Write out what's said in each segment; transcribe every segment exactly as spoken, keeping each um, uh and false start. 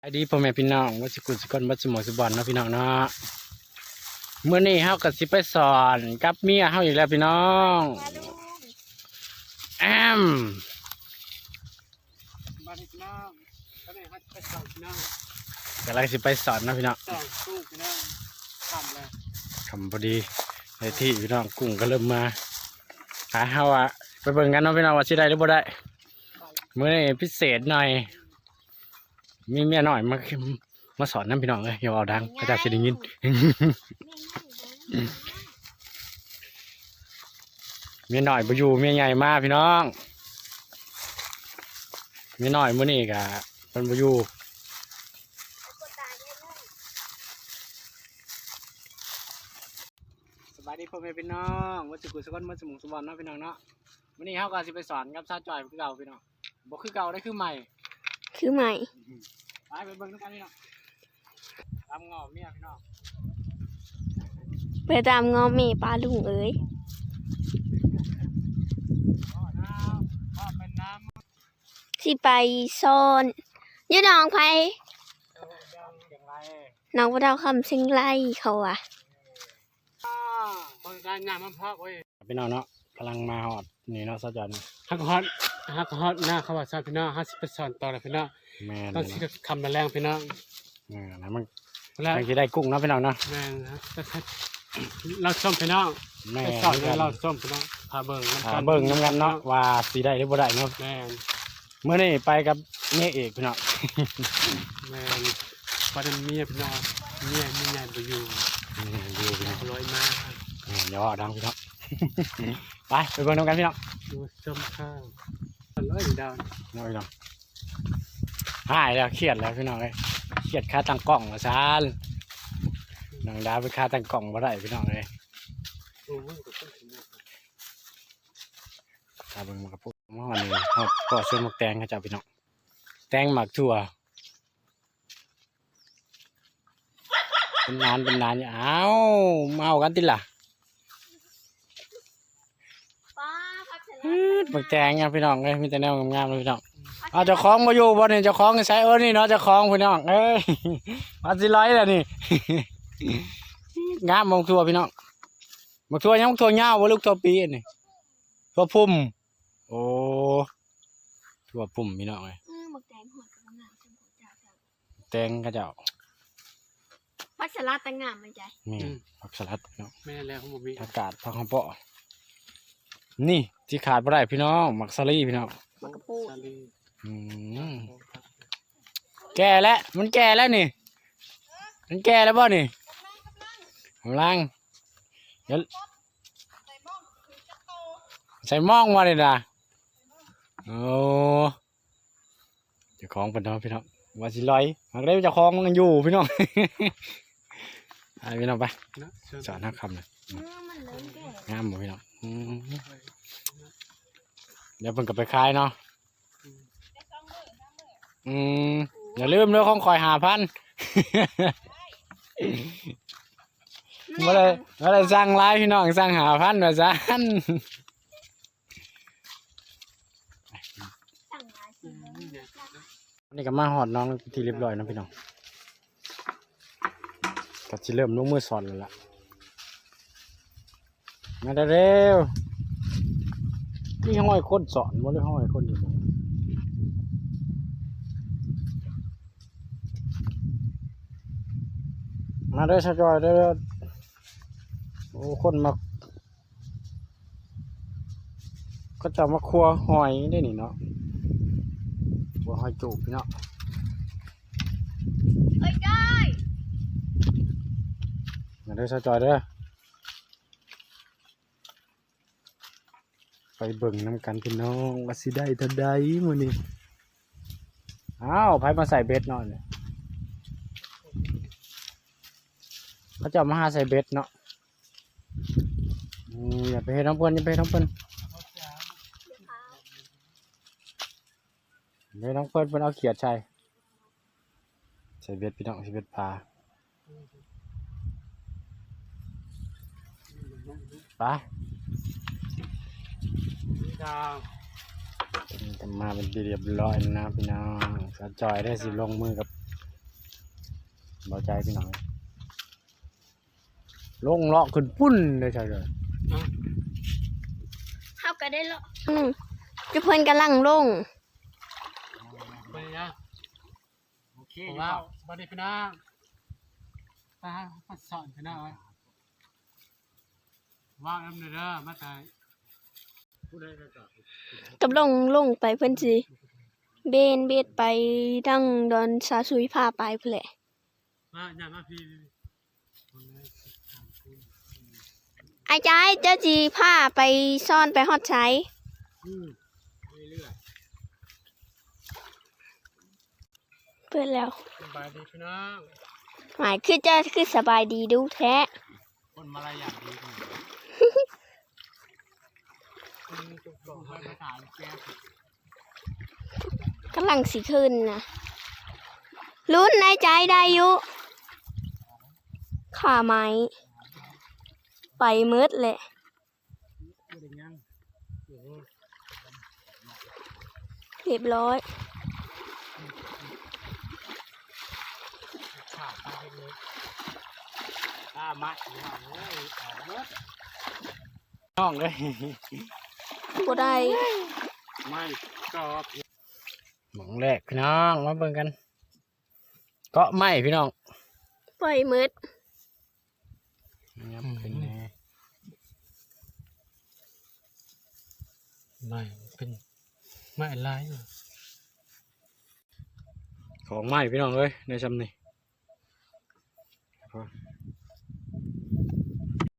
สบายดีพ่อแม่พี่น้อง ว่าสิกุลสิกอนบัดสมองสุบอนเนาะพี่น้องเนาะ มื้อนี้เฮาก็สิไปสอนกับเมียเฮาอีกแล้วพี่น้อง แอม สบายดีพี่น้อง ตอนนี้เฮาสิไปสอนพี่น้อง กำลังสิไปสอนเนาะพี่น้อง สอนลูกพี่น้อง ค่ำแล้ว ค่ำพอดี ในที่พี่น้อง กุ้งก็เริ่มมา หาเฮาอะ ไปเบิ่งกันเนาะพี่น้อง ว่าสิได้หรือบ่ได้ มื้อนี้พิเศษหน่อย มีเมียน้อยมา มาสอนนำพี่น้องเอ้ย อย่าเว้าดัง เขาเจ้าสิได้ยิน เมียน้อยบ่อยู่ เมียใหญ่มาพี่น้อง เมียน้อยมื้อนี้ก็เพิ่นบ่อยู่ สบายดีพ่อแม่พี่น้อง ว่าสิกุลสกอน ว่าสมองสุบอนเนาะพี่น้องเนาะ มื้อนี้เฮาก็สิไปสอนกับสาวจอยคือเก่าพี่น้อง บ่คือเก่าได้คือใหม่ คือใหม่ ไป ไปเบิ่งนำกันพี่น้อง ตามง้อเมียพี่น้อง ไปตามง้อเมียป้าลุงเอ้ย สิไปสอน อยู่หนองไผ เชียงราย หนองปะเดาคำเชียงรายเขาว่า เบิ่งการงานมันพอกเว้ย พี่น้องเนาะ กำลังมาฮอดนี่เนาะ สาวจอยเนาะ ฮักฮอด ฮักฮอดหน้าเขาว่าซะพี่น้อง เฮาสิไปสอนต่อแล้วพี่น้อง แม่น ตอนสิค่ำแล้วแลงพี่น้อง แม่นนะ มัน แล้ว มันสิได้กุ้งเนาะพี่น้องเนาะ แม่นนะ เราชมพี่น้อง แม่น ไปสอนแล้วเราชมพี่น้อง พาเบิ่งนำกัน พาเบิ่งนำกันเนาะ ว่าสิได้หรือบ่ได้เนาะ แม่น มื้อนี้ไปกับเมียเอกพี่น้อง แม่น บ่ได้เมียพี่น้อง เมีย เมียใหญ่บ่อยู่ เมียอยู่พี่น้อง ลอยมา แม่น อย่าเว้าดังพี่น้อง ไป ไปเบิ่งนำกันพี่น้อง ดูส้มข้าว ร้อยดาว น้อยพี่น้อง หายแล้ว เครียดแล้วพี่น้องเอ้ย เครียดคาตั้งกล้องว่าซั่น น้องดาวไปคาตั้งกล้องบ่ได้พี่น้องเอ้ย โอ้ย ถ้าเบิ่งมันก็พวก มาฮอดนี่ ฮอดพ่อสวนหมากแตงเขาเจ้าพี่น้อง แตงหมากถั่ว เป็นนานเป็นนานอยู่ อ้าว มาเอากันติล่ะ ป๊า ผักสลัด อืด หมากแตงอ่ะพี่น้องเอ้ย มีแต่แนวงามๆเลยพี่น้อง เอาเจ้าของบ่อยู่บ่นี่ เจ้าของอยู่ไส เออ นี่เนาะ เจ้าของพี่น้อง เอ้ย ว่าสิร้อยแล้วนี่ งามหมากถั่วพี่น้อง หมากถั่วยัง หมากถั่วยาวบ่ หรือหมากถั่วปีอันนี้ ถั่วพุ่ม โอ้ ถั่วพุ่มพี่น้องเอ้ย อืม หมากแตงหอดกับงามจังจ้า แตงเขาเจ้า ผักสลัดต่างงามมันจ้ะ นี่ อืม ผักสลัดเนาะ แม่นแล้ว ผมบ่มี ผักกาด ผักหอมเปาะ นี่ที่ขาดบ่ได้พี่น้อง หมากสาลี่พี่น้อง หมากกะพูด สาลี่ อืม แก่แล้ว มันแก่แล้วนี่ มันแก่แล้วบ่นี่ กำลัง เดี๋ยว ใส่หม้องมาเลยนะ โอ้ เจ้าของเพิ่นเนาะพี่น้อง ว่าสิลอย หากได้เจ้าของมันอยู่พี่น้อง อ่ะพี่น้องไป นะ สอนหาคำเลย อืม มันเริ่มแก่ งามบ่พี่น้อง อืม เดี๋ยวเพิ่นก็ไปขายเนาะ อืม อย่าลืมเด้อ ของข่อยห้าพัน บ่ได้ บ่ได้สั่งหลายพี่น้อง สั่งห้าพันว่าซั่น นี่ก็มาฮอดหนองเป็นที่เรียบร้อยเนาะพี่น้อง ก็สิเริ่มลงมือสอนแล้วล่ะ มาเร็วๆ นี่ห้อยคนสอนบ่ หรือห้อยคนอยู่บ่ มาเด้อสาวจอยเด้อ โอ้ คนมา เขาเจ้ามาคั่วหอยได้นี่เนาะ คั่วหอยจูบพี่เนาะ เอ้ยจ้อย มาเด้อสาวจอยเด้อ ไปเบิ่งนำกันพี่น้อง ว่าสิได้เท่าใดมื้อนี้ อ้าว ไผมาใส่เบ็ดเนาะเนี่ย เขาเจ้ามาหาใส่เบ็ดเนาะ อืม อย่าไปเฮ็ดน้ำเพิ่น อย่าไปเฮ็ดน้ำเพิ่น อย่าไปเฮ็ดน้ำเพิ่น เพิ่นเอาเขียดใส่ ใส่เบ็ดพี่น้อง ใส่เบ็ดปลา ไป นี่ก็มาเป็นที่เรียบร้อยแล้วนะพี่น้อง สาวจอยได้สิลงมือกับ บ่ใจพี่น้อง ลงเลาะขึ้นปุ้นเลยใช่เลย เฮาก็ได้เลาะ อืม คือเพิ่นกำลังลง ไปนะ โอเค ว้าว สวัสดีพี่น้อง ไปหาสอนพี่น้องไว้ ว้าว น้ำเด้อ มาถ่าย ผู้ใดก็กลับ กำลังลงไป เพิ่นสิเบนเบ็ดไปดังดอนสาสุยพาไปพู้นแหละ มา อย่ามาพี่ อ้ายจาย เจ้าสิพาไปสอนไปฮอดไส อืม เรื่อยๆ เปิดแล้ว สบายดีพี่น้อง หมายคือเจ้าคือสบายดีดูแท้ คนมารยาทดีจังเลย อืม จุกดอกไม้มาถามแจ๊ส กำลังสิขึ้นนะ ลุ้นในใจได้อยู่ ขาไม้ ไปหมดแหละ เรียบร้อย ข้ามาพี่น้องเอ้ย ออกหมด น้องเอ้ย บ่ได้ ไม่กรอบ หม่องแรกพี่น้อง มาเบิ่งกัน เกาะไม้พี่น้อง ปล่อยหมด ยับขึ้นแน่ ไม้เป็นไม้ลาย ของไม้พี่น้องเอ้ย ในซำนี่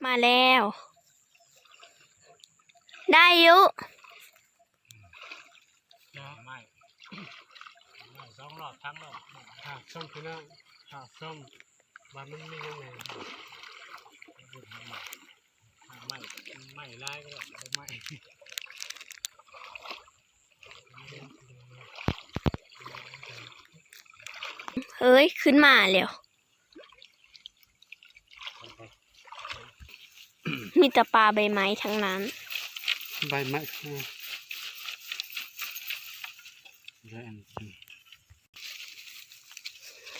มาแล้ว ได้อยู่ ไม่ ไม่ สองรอบ สามรอบ หากส้มพี่น้อง หากส้ม ว่ามันมียังไง ไม่ ไม่ลายก็ได้ ไม่ เฮ้ย ขึ้นมาแล้ว มีแต่ปลาใบไม้ทั้งนั้น ใบไม้ อืม แล้วอัน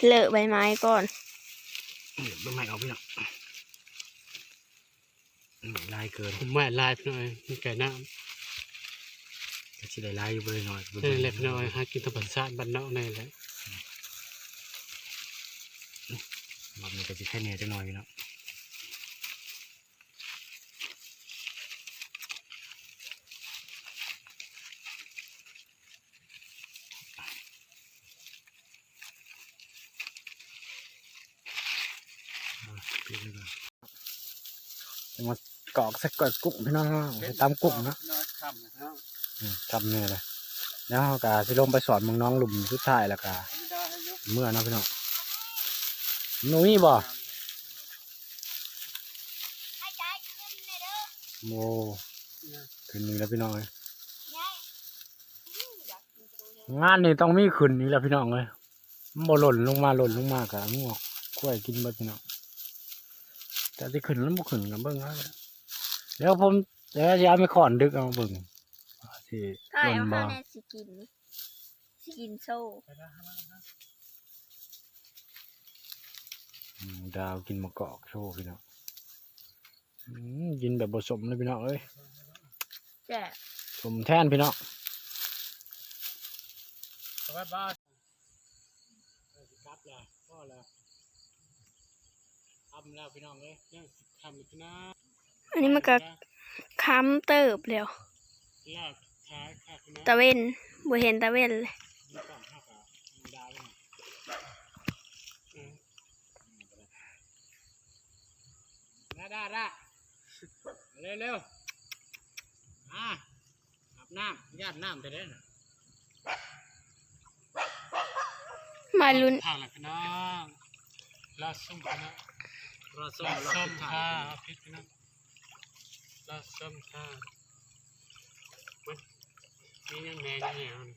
เลอะใบไม้ก่อน เออ ใบไม้ออกพี่น้อง มันลายเกิน ไม้ลายพี่น้องเอ้ย มันไก่น้ำ ก็สิได้ลายอยู่บ่ได้น้อย นี่แหละพี่น้องเอ้ย หากินธรรมชาติบ้านนอกนี่แหละ รอบนี้ก็สิไข่แหน่จักหน่อยพี่น้อง อ่ะ ปิดไว้ก่อน จะมากอกใส่ก้อยกุ้งพี่น้อง ใส่ตำกุ้งเนาะ อืม ตำนี่แหละ แล้วเราก็สิลงไปสอนเมืองน้องหลุมสุดท้ายแล้วก็เมือเนาะพี่น้อง หนูมีบ่ โอ้ ขึ้นนี่แล้วพี่น้องเอ้ย งานนี่ต้องมีขึ้นนี่แหละพี่น้องเอ้ย มันบ่หล่นลงมา หล่นลงมาก็งัวควายกินเบิดพี่น้อง แต่สิขึ้นหรือบ่ขึ้นก็เบิ่งเอาแหละ เดี๋ยวผม เดี๋ยวสิเอาไม้ค้อนดึกเอาเบิ่ง ว่าสิ ถ่าย หล่น เอา บ่ ข้าวแน่สิกิน สิกินโซ่ อืม ดาวกินมะกอกโซ่พี่น้อง อืม กินแบบบ่สมเลยพี่น้องเอ้ย แซ่บ สมแทนพี่น้อง สวัสดีครับ เออ สิกลับแล้ว พอแล้ว ค่ำแล้วพี่น้องเอ้ย ยังสิค่ำอีกนะ อันนี้มันก็ค่ำเติบแล้ว แล้วขายคักนะ ตะเว็น บ่เห็นตะเว็นเลย มีกล่องข้าวขาว มีดาวด้วยนะ อืม ดาดาดา เร็วเร็ว อ่า อาบน้ำ ย่านน้ำไปเลยนะ มาลุ้น ทางละพี่น้อง รอส้มพี่น้อง รอส้ม รอส้ม รอส้ม ค่ะ เอาพิษพี่น้อง รอส้มค่ะ มันมียังแหน่ยังแหน่มัน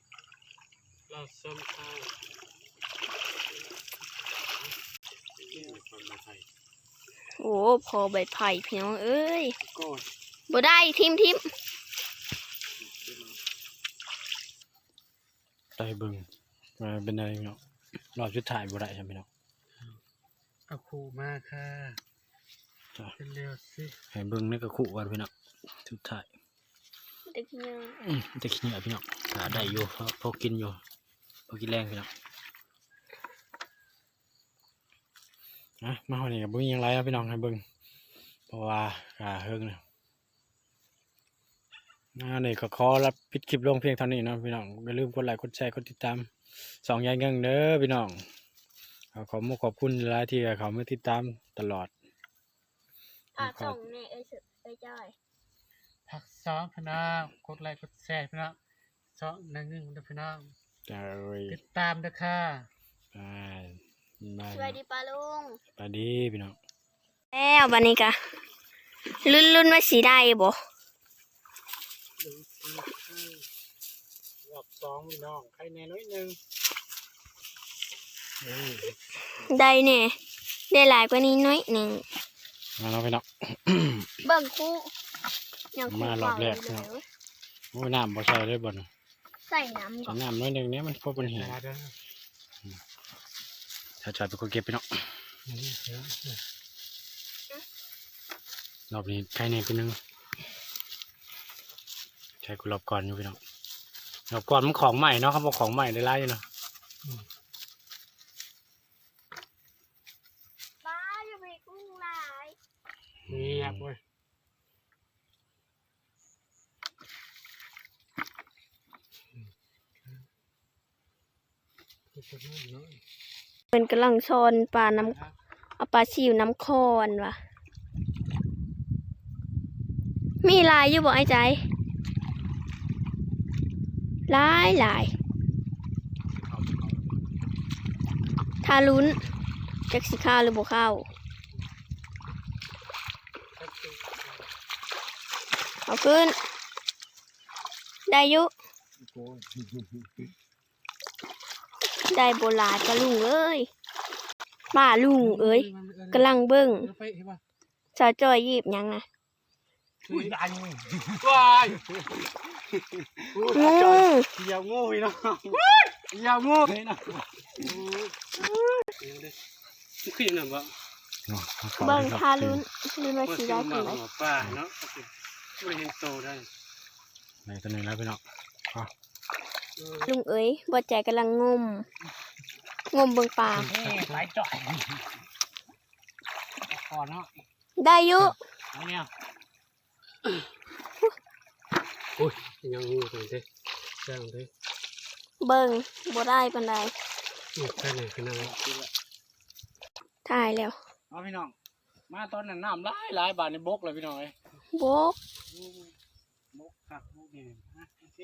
รอส้มค่ะ โอ้ พอใบไผ่พี่น้องเอ้ย โกย บ่ได้ ทิ่ม ทิ่ม ได้เบิ่ง ว่าเป็นไงเนาะ รอบสุดท้ายบ่ได้ใช่ไหมเนาะ เอาคู่มาค่ะ จ้ะ เป็นเร็วสิ ให้เบิ่งในกระคู่ก่อนพี่น้อง สุดท้าย แต่ขี้เหงื่อ อืม แต่ขี้เหงื่อพี่น้อง หาได้อยู่ พอ พอกินอยู่ พอกินแรงพี่น้อง นะ มาวันนี้ก็บ่มีหยังหลายแล้วพี่น้อง ให้เบิ่ง เพราะว่า อ่า เฮิงนะ อ่า นี่ก็ขอลาปิดคลิปลงเพียงเท่านี้เนาะพี่น้อง อย่าลืมกดไลค์ กดแชร์ กดติดตาม ช่องยายเงิงเด้อพี่น้อง ขอขอบคุณ ขอบคุณหลายที่เขามาติดตามตลอด อ่ะ นะครับ ส่งแม่เอ้ยเอ้ยจ้อย ผักสองพี่น้อง กดไลค์ กดแชร์พี่น้อง ช่องยายเงิงเด้อพี่น้อง จ้าเอ้ย ติดตามเด้อค่ะ อ่า มา สวัสดีป้าลุง สวัสดีพี่น้อง แล้วบัดนี้กะ ลุ้นๆ ว่าสิได้บ่ รอบสองพี่น้อง ไข่แน่น้อยหนึ่ง อืม ได้แน่ ได้หลายกว่านี้น้อยหนึ่ง มาแล้วพี่น้อง เบิ่งคู่ ยังคู่ มารอบแรก เก่าอยู่เลย พี่น้อง โอ้ย น้ำบ่ใส่เลยบ่น ใส่น้ำก่อน ใส่น้ำน้อยหนึ่งเนี่ย มันพอเป็นแห้ง เดี๋ยวนะ อืม ถ้าจอยเป็นคนเก็บพี่น้อง อืม รอบนี้ไข่แน่ตัวหนึ่ง ใช่ กูรอบก่อนอยู่พี่น้อง รอบก่อนมันของใหม่เนาะ เขาบอกของใหม่ได้หลายอยู่เนาะ อืม ป้าอย่าไปกุ้งหลาย เงียบเว้ย เพิ่นกำลังซ่อนปลาน้ำ เอาปลาซิวน้ำคอนว่ะ มีหลายอยู่บ่ไอ้ใจ หลายหลาย ถ้าลุ้น จักสิเข้าหรือบ่เข้า เอาขึ้น ได้อยู่ ได้บ่หลายป้าลุงเอ้ย ป้าลุงเอ้ย กำลังเบิ่ง สาวจอยหยิบหยังนะ อุ้ย ได้งู ว้าย งู เขียวงูพี่น้อง เขียวงูพี่น้อง มันคือหยังบ่ เนาะ เบิ่งท่าลุ้น ลุ้นว่าสิได้ตัวใด หัวปลาเนาะ บ่ได้เห็นโตได้ ได้ตัวหนึ่งแล้วพี่น้อง อ่ะ ลุงเอ้ย บ่ใจกำลังงม งมเบิ่งปลา นี่สายจ่อย ก่อนเนาะ ได้อยู่ เอาเนี่ย โอ้ย ยังงูตัวนี้เด้ แซงเด้ เบิ่ง บ่ได้ปานใด นี่แค่ไหนคือนั่นวะ ถ่ายแล้ว เอาพี่น้อง มาตอนนั้นน้ำหลายหลาย บาดนี้บกเลยพี่น้องเอ้ย บก อืม บกคักบกแน่นะ โอเค